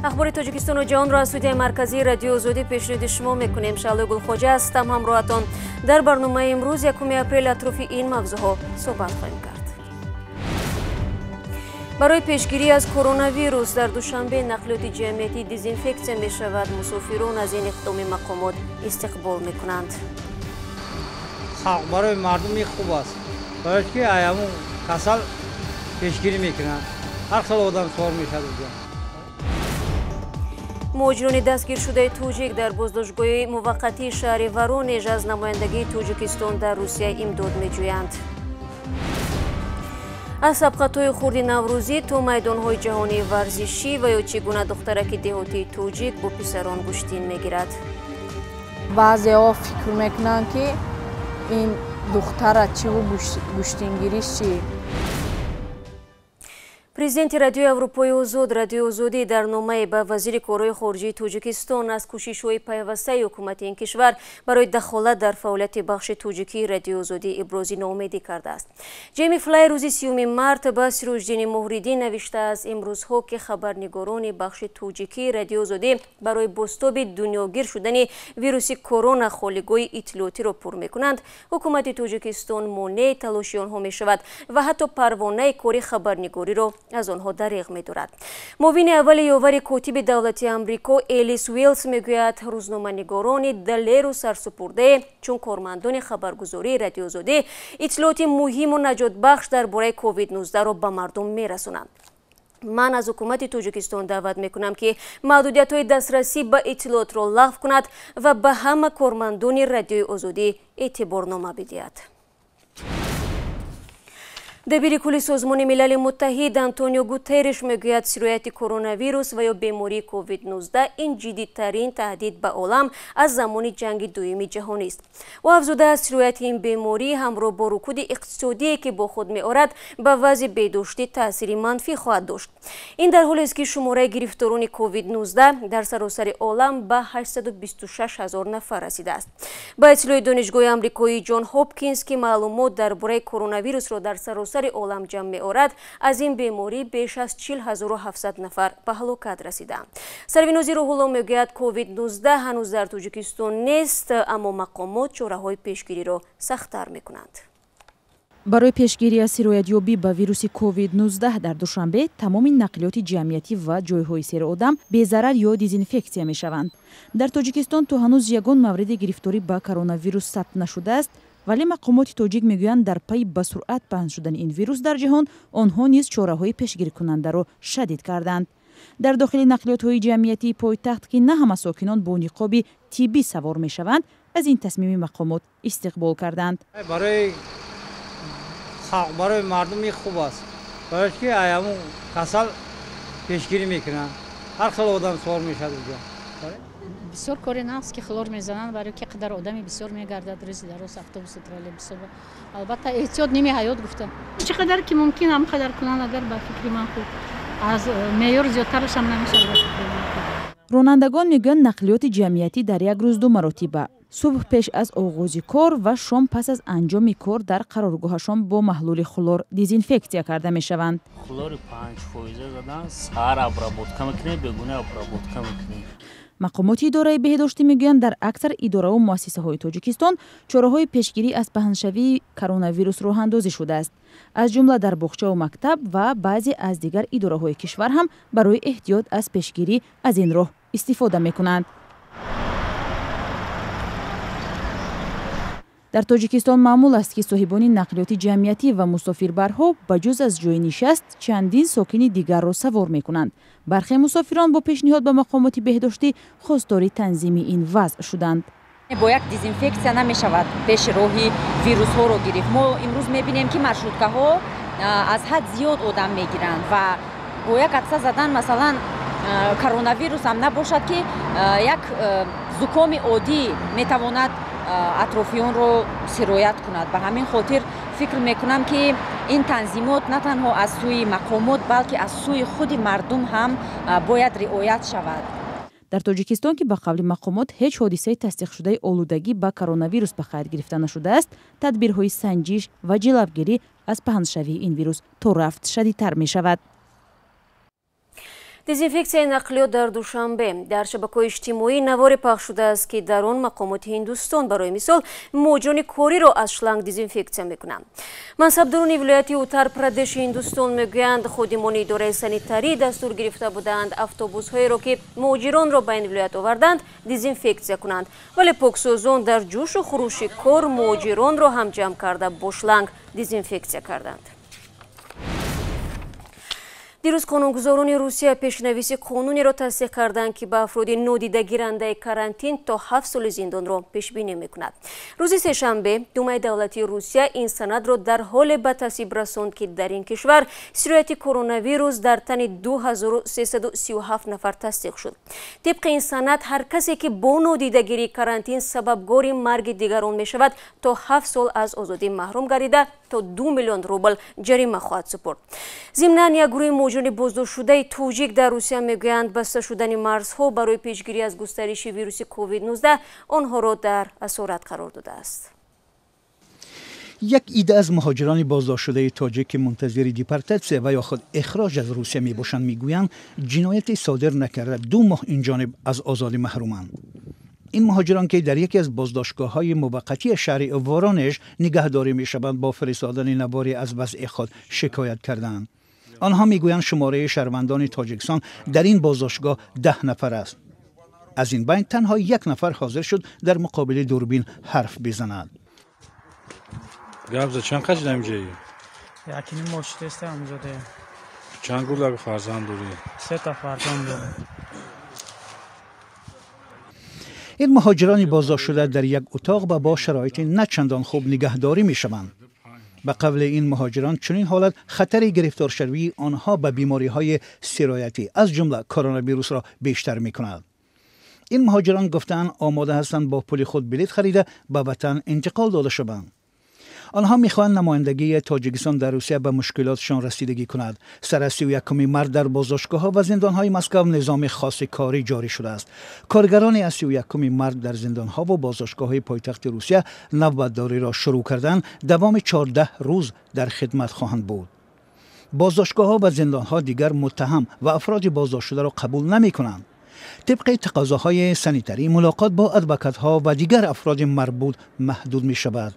Ахбори Тоҷикистону ҷаҳонро аз студияи марказии Радиои Озодӣ пешниҳоди шумо мекунем. Шаҳлои Гулхоҷа ҳастам, ҳамроҳатон. Дар барномаи имрӯз 1 апрел атрофи ин мавзӯъҳо суҳбат хоҳем кард. Барои пешгирӣ аз коронавирус дар Душанбе нақлиёти ҷамъиятӣ дезинфексия мешавад. Мусофирон аз ин иқдоми мақомот истиқбол мекунанд. Халқ барои мардуми хуб аст, барои ки ҳамун касал пешгирӣ мекунанд. Ҳар хел одам сор мешавад. Муҳоҷирони дастгиршудаи тоҷик дар боздоштгоҳи муваққатии шаҳри Воронеж аз намояндагии Тоҷикистон дар Русия имдод меҷӯянд. Аз сабқатҳои хурди наврӯзӣ то майдонҳои ҷаҳонии варзишӣ ва ё чӣ гуна духтараки деҳотии тоҷик бо писарон гӯштин мегирад. Баъзеҳо фикр мекунанд, ки ин духтара чиву гӯштингириш чи. Президенти Радиои Аврупои Озод, Радиои Озодӣ дар номае ба вазири корҳои хориҷии Тоҷикистон аз кӯшишҳои пайвастаи ҳукумати ин кишвар барои дахолат дар фаъолияти бахши тоҷикии Радиои Озодӣ ибрози ноумедӣ кардааст. Ҷейми Флай рӯзи 30 март ба Сироҷиддини Муҳриддин навиштааст: имрӯзҳо ки хабарнигорони бахши тоҷикии Радиои Озодӣ барои бозтоби дунёгир шудани вируси корона холигоҳи иттилоотиро пур мекунанд, ҳукумати Тоҷикистон монеи талоши онҳо мешавад ва ҳатто парвонаи кори хабарнигориро аз онҳо дареғ медорад. Муовини аввали ёвари котиби давлати Амрико Элис Уилс мегӯяд, рӯзноманигорони далеру сарсупурдае чун кормандони хабаргузории Радиои Озодӣ иттилооти муҳиму наҷотбахш дар бораи COVID-19-ро ба мардум мерасонанд. Ман аз ҳукумати Тоҷикистон даъват мекунам, ки маҳдудиятҳои дастрасӣ ба иттилоотро лағв кунад ва ба ҳама кормандони Радиои Озодӣ эътиборнома бидиҳад. Дабири кулли Созмони Милали Муттаҳид Антонио Гутерриш мегӯяд, сирояти коронавирус ва ё бемории COVID-19 ин ҷиддитарин таҳдид ба олам аз замони ҷанги дуюми ҷаҳонист. Ӯ афзудааст, сирояти ин беморӣ ҳамроҳ бо рукуди иқтисодие, ки бо худ меорад, ба вазъи беҳдоштӣ таъсири манфӣ хоҳад дошт. Ин дар ҳолест, ки шумораи гирифторони COVID-19 дар саросари олам ба 826 ҳазор нафар расидааст. Ба иттилои Донишгоҳи амрикоии Ҷон Ҳопкинс, ки маълумот дар бораи коронавирусро дар саросари олам ҷамъ меорад, аз ин беморӣ беш аз 40 700 нафар ба ҳалокат расиданд. Сарвинози Рӯҳулло мегӯяд, COVID-19 ҳанӯз дар Тоҷикистон нест, аммо мақомот чораҳои пешгириро сахттар мекунанд. Барои пешгирӣ аз сироятёбӣ ба вируси COVID-19 дар Душанбе тамоми нақлиёти ҷамъиятӣ ва ҷойҳои серодам безарар ё дезинфексия мешаванд. Дар Тоҷикистон то ҳанӯз ягон мавриди гирифторӣ ба коронавирус сабт нашудааст, вале мақомоти тоҷик мегӯянд, дар пайи ба суръат паҳн шудани ин вирус дар ҷаҳон онҳо низ чораҳои пешгирикунандаро шадид карданд. Дар дохили нақлиётҳои ҷамъиятии пойтахт, ки на ҳама сокинон бо ниқоби тиббӣ савор мешаванд, аз ин тасмими мақомот истиқбол карданд. Барои халқ, барои мардуми хуб аст, барои ки ҳамун касал пешгирӣ мекунанд. Ҳар хел одам сор мешавад. Бисёр кори нағз, ки хлор мезананд, барои ки қадар одами бисёр мегардад рӯзи дароз автобусу троллейбусо. Албатта, эҳтиёт ними ҳаёт гуфта, чӣ қадар ки мумкин, ҳам қадар кунанд агар, ба фикри ман, хуб, аз меъёр зиёдтарашам намешавад, ба фикри ман. Ронандагон мегӯянд, нақлиёти ҷамъиятӣ дар як рӯз ду маротиба, субҳ пеш аз оғози кор ва шом пас аз анҷоми кор, дар қароргоҳашон бо маҳлули хлор дезинфексия карда мешаванд. Хлори 5 фоиза задан, саҳар обработка мекунем, бегона обработка мекунем. Мақомоти идораи беҳдоштӣ мегӯянд, дар аксар идораву муассисаҳои Тоҷикистон чораҳои пешгирӣ аз паҳншавии коронавирус роҳандозӣ шудааст. Аз ҷумла дар боғчаву мактаб ва баъзе аз дигар идораҳои кишвар ҳам барои эҳтиёт аз пешгирӣ аз ин роҳ истифода мекунанд. Дар Тоҷикистон маъмул аст, ки соҳибони нақлиёти ҷамъиятӣ ва мусофирбарҳо ба ҷуз аз ҷойи нишаст чандин сокини дигарро савор мекунанд. Бархе мусофирон бо пешниҳод ба мақомоти беҳдоштӣ хостори танзими ин вазъ шуданд. Бо як дезинфексия намешавад пеши роҳи вирусҳоро гирифт. Мо имрӯз мебинем, ки маршруткаҳо аз ҳад зиёд одам мегиранд ва бо як атса задан, масалан, коронавирус ҳам набошад, ки як зукоми оддӣ метавонад атрофиёнро сироят кунад. Ба ҳамин хотир Фикр мекунам, ки ин танзимот на танҳо аз сӯи мақомот, балки аз сӯи худи мардум ҳам бояд риоят шавад. Дар Тоҷикистон, ки ба қавли мақомот ҳеҷ ҳодисаи тасдиқшудаи олудагӣ ба коронавирус ба қайд гирифта нашудааст, тадбирҳои санҷиш ва ҷилавгирӣ аз паҳншавии ин вирус то рафт шадидтар мешавад. Дезинфексияи нақлиёт дар Душанбе. Дар шабакаҳои иҷтимоӣ наворе пахш шудааст, ки дар он мақомоти Ҳиндустон барои мисол муҳоҷирони кориро аз шланг дезинфексия мекунанд. Мансабдорони вилояти Утар Прадеши Ҳиндустон мегӯянд, ходимони идораи санитарӣ дастур гирифта буданд автобусҳоеро, ки муҳоҷиронро ба ин вилоят оварданд, дезинфексия кунанд, вале поксозон дар ҷӯшу хурӯши кор муҳоҷиронро ҳам ҷамъ карда бо шланг дезинфексия карданд. Дирӯз қонунгузорони Русия пешнависи қонунеро тасдиқ карданд, ки ба афроди нодидагирандаи карантин то 7 соли зиндонро пешбинӣ мекунад. Рӯзи сешанбе Думаи давлатии Русия ин санадро дар ҳоле ба тасвиб расонд, ки дар ин кишвар сирояти коронавирус дар тани 2337 нафар тасдиқ шуд. Тибқи ин санад, ҳар касе, ки бо нодидагирии карантин сабабгори марги дигарон мешавад, то 7 сол аз озодӣ маҳрум гардида, то 2 миллион рубл ҷарима хоҳад супурд. Зимнан, як гурӯҳи муҳоҷирони боздоштшудаи тоҷик дар Русия мегӯянд, баста шудани марзҳо барои пешгирӣ аз густариши вируси COVID-19 онҳоро дар асорат қарор додааст. Як идда аз муҳоҷирони боздоштшудаи тоҷик, ки мунтазири депортатсия ва ё худ ихроҷ аз Русия мебошанд, мегӯянд, ҷинояте содир накарда, 2 моҳ инҷониб аз озодӣ маҳруманд. Ин муҳоҷирон, ки дар яке аз боздоштгоҳҳои муваққатии шаҳри Воронеж нигаҳдорӣ мешаванд, бо фиристодани наворе аз вазъи худ шикоят карданд. Онҳо мегӯянд, шумораи шаҳрвандони Тоҷикистон дар ин боздоштгоҳ 10 нафар аст. Аз ин байн танҳо як нафар ҳозир шуд дар муқобили дурбин ҳарф бизанад. Гап за, чанд қаҷ ҳамҷаи? Якним моҳ шудеста ҳамҷода. Чанд гулак фарзанд дорӣ? Сета фарзанд дорам. Ин муҳоҷирони боздоштшуда дар як утоқ ва бо шароити на чандон хуб нигаҳдорӣ мешаванд. Ба қавли ин муҳоҷирон, чунин ҳолат хатари гирифторшавии онҳо ба бемориҳои сироятӣ, аз ҷумла коронавирусро бештар мекунад. Ин муҳоҷирон гуфтаанд, омода ҳастанд бо пули худ билет харида ба ватан интиқол дода шаванд. Онҳо мехоҳанд намояндагии Тоҷикистон дар Русия ба мушкилотшон расидагӣ кунад. Сар аз 31-уми март дар боздоштгоҳҳо ва зиндонҳои Москав низоми хоси корӣ ҷорӣ шудааст. Коргароне аз 31-уми март дар зиндонҳо ва боздоштгоҳҳои пойтахти Русия навбатдориро шурӯъ карданд, давоми 14 рӯз дар хидмат хоҳанд буд. Боздоштгоҳҳо ва зиндонҳо дигар муттаҳам ва афроди боздоштшударо қабул намекунанд. Тибқи тақозоҳои санитарӣ, мулоқот бо адвокатҳо ва дигар афроди марбут маҳдуд мешавад.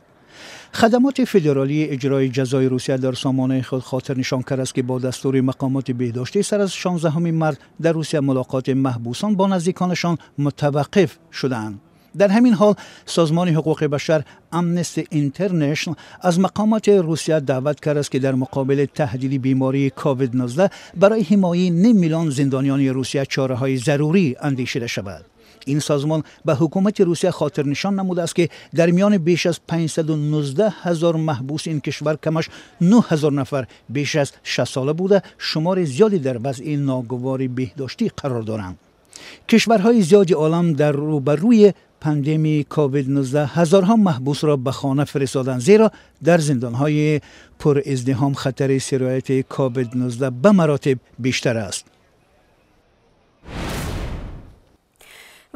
Хадамоти федералии иҷрои ҷазои Русия дар сомонаи худ хотирнишон кардааст, ки бо дастури мақомоти беҳдоштӣ сар аз 16 март дар Русия мулоқоти маҳбусон бо наздиконашон мутаваққиф шудаанд. Дар ҳамин ҳол, созмони ҳуқуқи башар Amnesty International аз мақомоти Русия даъват кардааст, ки дар муқобили таҳдиди бемории COVID-19 барои ҳимояи ним миллион зиндониёни Русия чораҳои зарурӣ андешида шавад. Ин созмон ба ҳукумати Русия хотирнишон намудааст, ки дар миёни беш аз 519 ҳазор маҳбуси ин кишвар камаш 9 ҳазор нафар беш аз 60 сола буда, шумори зиёде дар вазъи ногувори беҳдоштӣ қарор доранд. Кишварҳои зиёди олам дар рӯбарӯи пандемии COVID-19 ҳазорҳо маҳбусро ба хона фиристоданд, зеро дар зиндонҳои пуриздиҳом хатари сирояти COVID-19 ба маротиб бештар аст.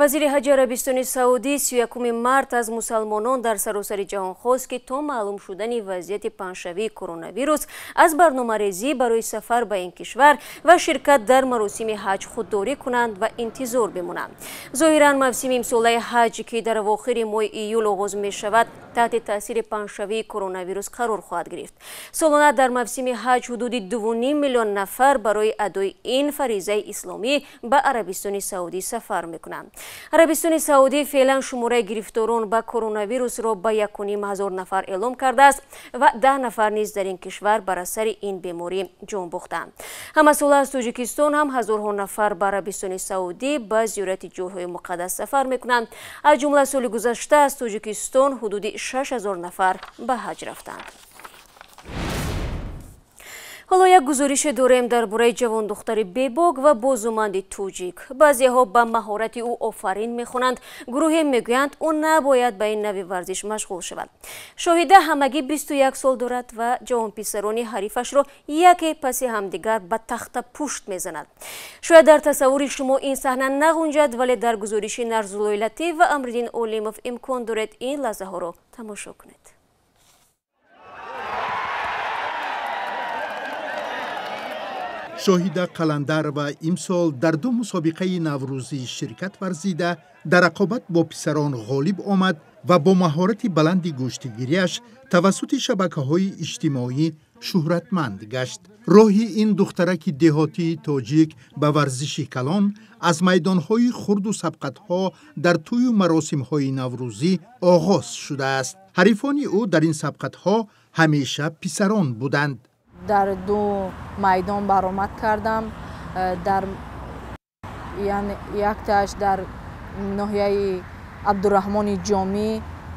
Вазири ҳаҷи Арабистони Саудӣ 31 март аз мусалмонон дар саросари ҷаҳон хост, ки то маълум шудани вазъияти паҳншавии коронавирус аз барномарезӣ барои сафар ба ин кишвар ва ширкат дар маросими ҳаҷ худдорӣ кунанд ва интизор бимонанд. Зоҳиран, мавсими имсолаи ҳаҷ, ки дар авохири моҳи июл оғоз мешавад, таҳти таъсири паҳншавии коронавирус қарор хоҳад гирифт. Солона дар мавсими ҳаҷ ҳудуди 2,5 миллион нафар барои адои ин фаризаи исломӣ ба Арабистони Саудӣ сафар мекунанд. Арабистони Саудӣ феълан шумораи гирифторон ба коронавирусро ба 1,5 ҳазор нафар эълом кардааст ва 10 нафар низ дар ин кишвар бар асари ин беморӣ ҷон бохтанд. Ҳамасола аз Тоҷикистон ҳам ҳазорҳо нафар ба Арабистони Саудӣ ба зиёрати ҷойҳои муқаддас сафар мекунанд. Аз ҷумла, соли гузашта аз Тоҷикистон ҳудуди 6000 нафар ба ҳаҷ рафтанд. Ҳоло як гузорише дорем дар бораи ҷавондухтари бебок ва бозуманди тоҷик. Баъзеҳо ба маҳорати ӯ офарин мехонанд, гурӯҳе мегӯянд, ӯ набояд ба ин нави варзиш машғул шавад. Шоҳида ҳамагӣ 21 сол дорад ва ҷавонписарони ҳарифашро яке паси ҳамдигар ба тахта пушт мезанад. Шояд дар тасаввури шумо ин саҳна нағунҷад, вале дар гузориши Нарзуллои Латиф ва Амриддин Олимов имкон доред ин лаҳзаҳоро тамошо кунед. Шоҳида Қаландарова имсол дар ду мусобиқаи наврӯзӣ ширкат варзида, дар рақобат бо писарон ғолиб омад ва бо маҳорати баланди гӯштигириаш тавассути шабакаҳои иҷтимоӣ шӯҳратманд гашт. Роҳи ин духтараки деҳотии тоҷик ба варзиши калон аз майдонҳои хурду сабқатҳо дар тӯю маросимҳои наврӯзӣ оғоз шудааст. Ҳарифони ӯ дар ин сабқатҳо ҳамеша писарон буданд. Дар ду майдон баромад кардам. Дар яктааш дар ноҳияи Абдураҳмони Ҷомӣ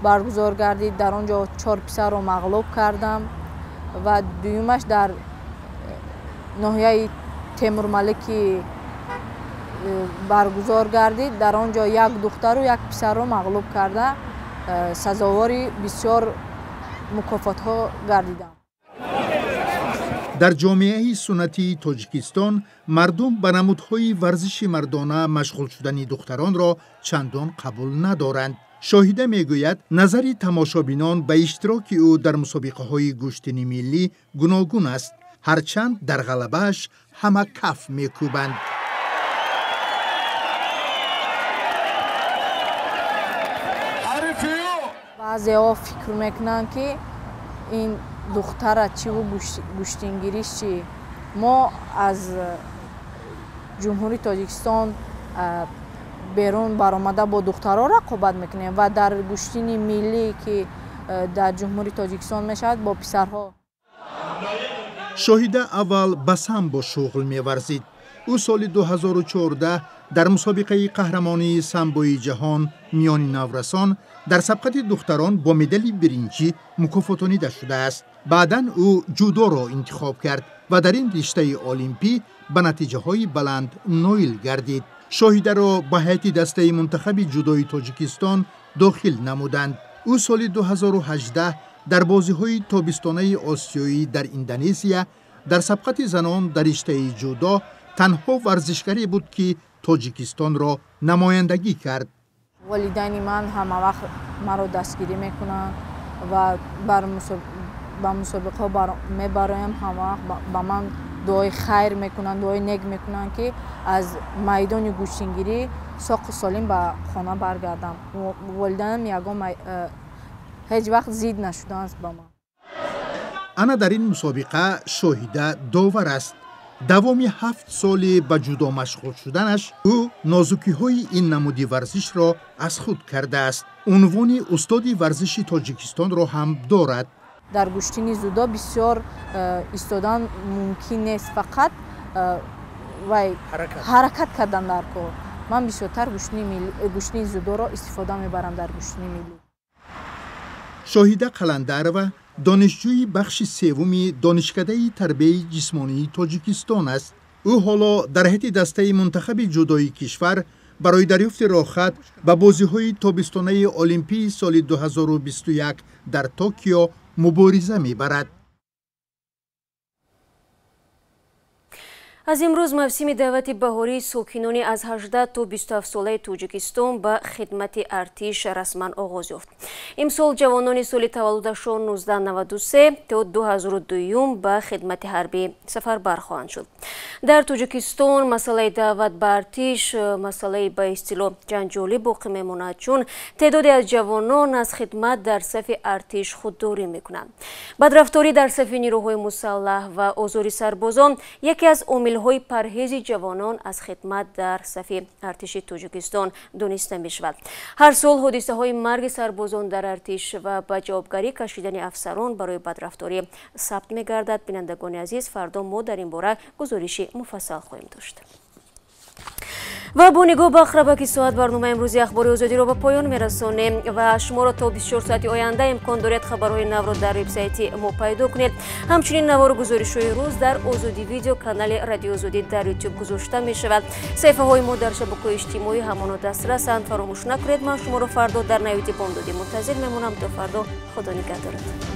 баргузор гардид, дар он ҷо 4 писарро мағлуб кардам ва дуюмаш дар ноҳияи Темурмалики баргузор гардид, дар он ҷо як духтару як писарро мағлуб карда сазовори бисёр мукофотҳо гардидам. Дар ҷомеаи суннатии Тоҷикистон мардум ба намудҳои варзиши мардона машғул шудани духтаронро чандон қабул надоранд. Шоҳида мегӯяд, назари тамошобинон ба иштироки ӯ дар мусобиқаҳои гӯштини миллӣ гуногун аст, ҳарчанд дар ғалабааш ҳама каф мекӯбанд. Баъзеҳо фикр мекунанд, ки ин духтара чиву гӯштингириш чи. Мо аз Ҷумҳурии Тоҷикистон берун баромада бо духтарҳо рақобат мекунем ва дар гӯштини миллӣ, ки дар Ҷумҳурии Тоҷикистон мешавад, бо писарҳо. Шоҳида аввал ба самбо шуғл меварзид. Ӯ соли 2014 дар мусобиқаи қаҳрамонии самбои ҷаҳон миёни наврасон дар сабқати духтарон бо медали биринҷӣ мукофотонида шудааст. Баъдан ӯ ҷудоро интихоб кард ва дар ин риштаи олимпӣ ба натиҷаҳои баланд ноил гардид. Шоҳидаро ба ҳайати дастаи мунтахаби ҷудои Тоҷикистон дохил намуданд. Ӯ соли 2018 дар бозиҳои тобистонаи осиёӣ дар Индонезия дар сабқати занон дар риштаи ҷудо танҳо варзишгаре буд, ки Тоҷикистонро намояндагӣ кард. Волидайни ман ҳама вақт маро дастгирӣ мекунанд ва ба мусобиқаҳо мебароям, ҳама вақт ба ман дуои хайр мекунанд, дуои нек мекунанд, ки аз майдони гӯштингирӣ соқу солим ба хона баргардам. Волидайнам ягон ҳеҷ вақт зид нашуданд ба ман. Ана дар ин мусобиқа Шоҳида довар аст. Давоми 7 соли ба ҷудо машғул шуданаш ӯ нозукиҳои ин намуди варзишро аз худ кардааст. Унвони устоди варзиши Тоҷикистонро ҳам дорад. Дар гӯштини зудо бисёр истодан мумкин нест, фақат вай ҳаракат кардан дар кор. Ман бисёртар гӯштини зудоро истифода мебарам дар гӯштини миллӣ. Шоҳида Қаландарова донишҷӯи бахши севуми Донишкадаи тарбияи ҷисмонии Тоҷикистон аст. Ӯ ҳоло дар ҳайати дастаи мунтахаби ҷудои кишвар барои дарёфти роҳхат ба бозиҳои тобистонаи олимпии соли 2021 дар Токио мубориза мебарад. Аз имрӯз мавсими даъвати баҳории сокинони аз 18 то 27 солаи Тоҷикистон ба хидмати артиш расман оғоз ёфт. Имсол ҷавонони соли таваллудашон 1993 то 2002 ба хидмати ҳарбӣ сафарбар хоҳанд шуд. Дар Тоҷикистон масъалаи даъват ба артиш масъалаи ба истилоҳ ҷанҷолӣ боқӣ мемонад, чун теъдоде аз ҷавонон аз хидмат дар сафи артиш худдорӣ мекунанд. Бадрафторӣ дар сафи нирӯҳои мусаллаҳ ва озори сарбозон яке аз омилҳои парҳези ҷавонон аз хидмат дар сафи артиши Тоҷикистон дониста мешавад. Ҳар сол ҳодисаҳои марги сарбозон дар артиш ва ба ҷавобгарӣ кашидани афсарон барои бадрафторӣ сабт мегардад. Бинандагони азиз, фардо мо дар ин бора гузориши муфассал хоҳем дошт. Ва бо нигоҳ ба ақрабаки соат барномаи имрӯзи Ахбори Озодиро ба поён мерасонем ва шуморо то 24 соати оянда имкон доред хабарҳои навро дар вебсайти мо пайдо кунед. Ҳамчунин навору гузоришҳои рӯз дар Озодӣ Видео, канали Радиои Озодӣ дар Ютуб гузошта мешавад. Саҳифаҳои мо дар шабакаҳои иҷтимоӣ ҳамоно дастрасанд. Фаромӯш накунед, ман шуморо фардо дар навиди бомдодӣ мунтазир мемонам. То фардо, Худо нигаҳдорад.